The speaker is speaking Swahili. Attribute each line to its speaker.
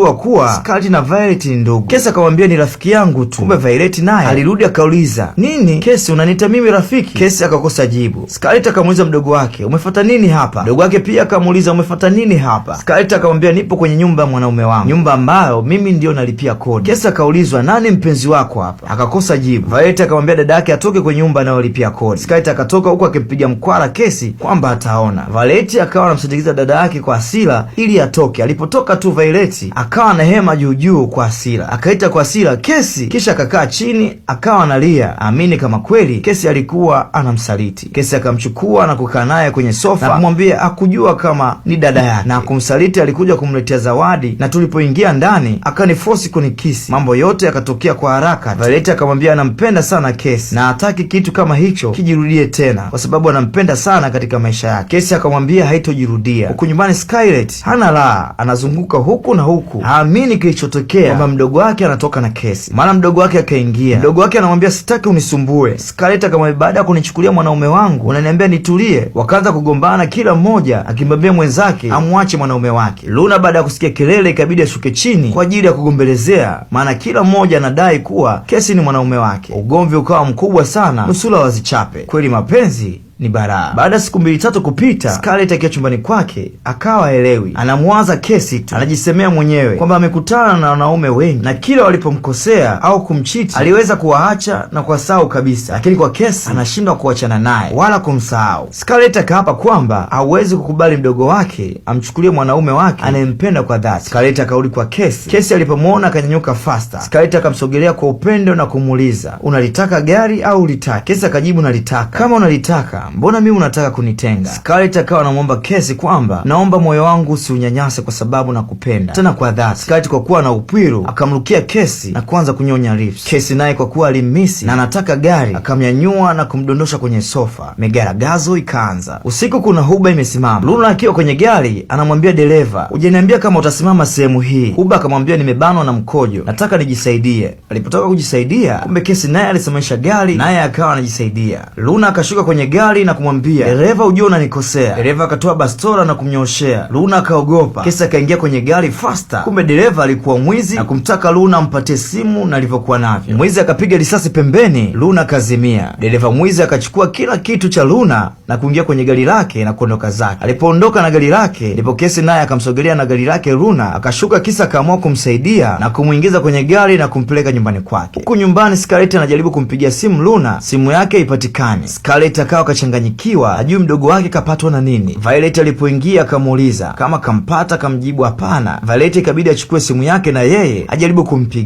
Speaker 1: Kuwa Scarlett na Violet ni ndugu. Kesi akamwambia ni rafiki yangu tu. Kumbe Violet naye alirudi akauliza, nini Kesi, unaniita mimi rafiki? Kesi akakosa jibu. Scarlett akamuuliza mdogo wake, umefuata nini hapa? Mdogo wake pia akamuuliza, umefuata nini hapa? Scarlett akamwambia, nipo kwenye nyumba ya mwanaume wangu, nyumba ambayo mimi ndio nalipia kodi. Kesi akaulizwa, nani mpenzi wako hapa? Akakosa jibu. Violet akamwambia dada yake atoke kwenye nyumba anayolipia kodi. Scarlett akatoka huku akimpiga mkwara Kesi kwamba ataona. Violet akawa anamsindikiza dada yake kwa hasira ili atoke. Alipotoka tu Violet akawa na hema juu juu kwa hasira, akaita kwa hasira Kesi, kisha akakaa chini akawa analia, amini kama kweli Kesi alikuwa anamsaliti. Kesi akamchukua na kukaa naye kwenye sofa na kumwambia akujua kama ni dada yake na kumsaliti. Alikuja kumletea zawadi na tulipoingia ndani akanifosi kunikisi. Mambo yote yakatokea kwa haraka. Violet akamwambia anampenda sana Kesi na hataki kitu kama hicho kijirudie tena, kwa sababu anampenda sana katika maisha yake. Kesi akamwambia haitojirudia. Huku nyumbani Scarlett hana raha, anazunguka huku na huku, haamini kilichotokea kwamba mdogo wake anatoka na Kesi. Mara mdogo wake akaingia, mdogo wake anamwambia sitaki unisumbue. Scarlett akamwambia baada ya kunichukulia mwanaume wangu unaniambia nitulie? Wakaanza kugombana, kila mmoja akimwambia mwenzake amwache mwanaume wake. Luna baada ya kusikia kelele ikabidi ashuke chini kwa ajili ya kugombelezea, maana kila mmoja anadai kuwa Kesi ni mwanaume wake. Ugomvi ukawa mkubwa sana, nusura wazichape. Kweli mapenzi ni baraa. Baada ya siku mbili tatu kupita, Scarlett akiwa chumbani kwake akawa haelewi, anamwaza Kesi tu, anajisemea mwenyewe kwamba amekutana na wanaume wengi na kila walipomkosea au kumchiti aliweza kuwaacha na kuwasahau kabisa, lakini kwa Kesi anashindwa kuachana naye wala kumsahau. Scarlett akaapa kwamba hawezi kukubali mdogo wake amchukulie mwanaume wake anayempenda kwa dhati. Scarlett akarudi kwa Kesi. Kesi alipomwona akanyanyuka fasta. Scarlett akamsogelea kwa upendo na kumuuliza, unalitaka gari au ulitaki? Kesi akajibu, nalitaka. Kama unalitaka mbona mimi unataka kunitenga? Scarlett akawa anamwomba Kesi kwamba naomba moyo wangu usiunyanyase kwa sababu nakupenda tena kwa dhati. Scarlett kwa kuwa na upwiru akamrukia Kesi na kuanza kunyonya lips. Kesi naye kwa kuwa alimisi na anataka gari akamnyanyua na kumdondosha kwenye sofa. Migaragazo ikaanza. Usiku kuna huba imesimama. Luna akiwa kwenye gari anamwambia dereva, hujaniambia kama utasimama sehemu hii. Huba akamwambia nimebanwa na mkojo, nataka nijisaidie. Alipotoka kujisaidia, kumbe Kesi naye alisimamisha gari naye akawa anajisaidia. Luna akashuka kwenye gari na kumwambia dereva, ujue unanikosea. Dereva akatoa bastola na kumnyooshea Luna, akaogopa. Kesi akaingia kwenye gari faster, kumbe dereva alikuwa mwizi na kumtaka Luna ampatie simu na alivyokuwa navyo. Mwizi akapiga risasi pembeni, Luna akazimia. Dereva mwizi akachukua kila kitu cha Luna na kuingia kwenye gari lake na kuondoka zake. Alipoondoka na gari lake, ndipo Kesi naye akamsogelea na gari lake Luna akashuka, kisa akaamua kumsaidia na kumwingiza kwenye gari na kumpeleka nyumbani kwake. Huku nyumbani Scarlett anajaribu kumpigia simu Luna, simu yake haipatikani. Scarlett akawa kachanganyikiwa, ajui mdogo wake kapatwa na nini. Violet alipoingia akamuuliza kama kampata, akamjibu hapana. Violet ikabidi achukue simu yake na yeye ajaribu kumpigia.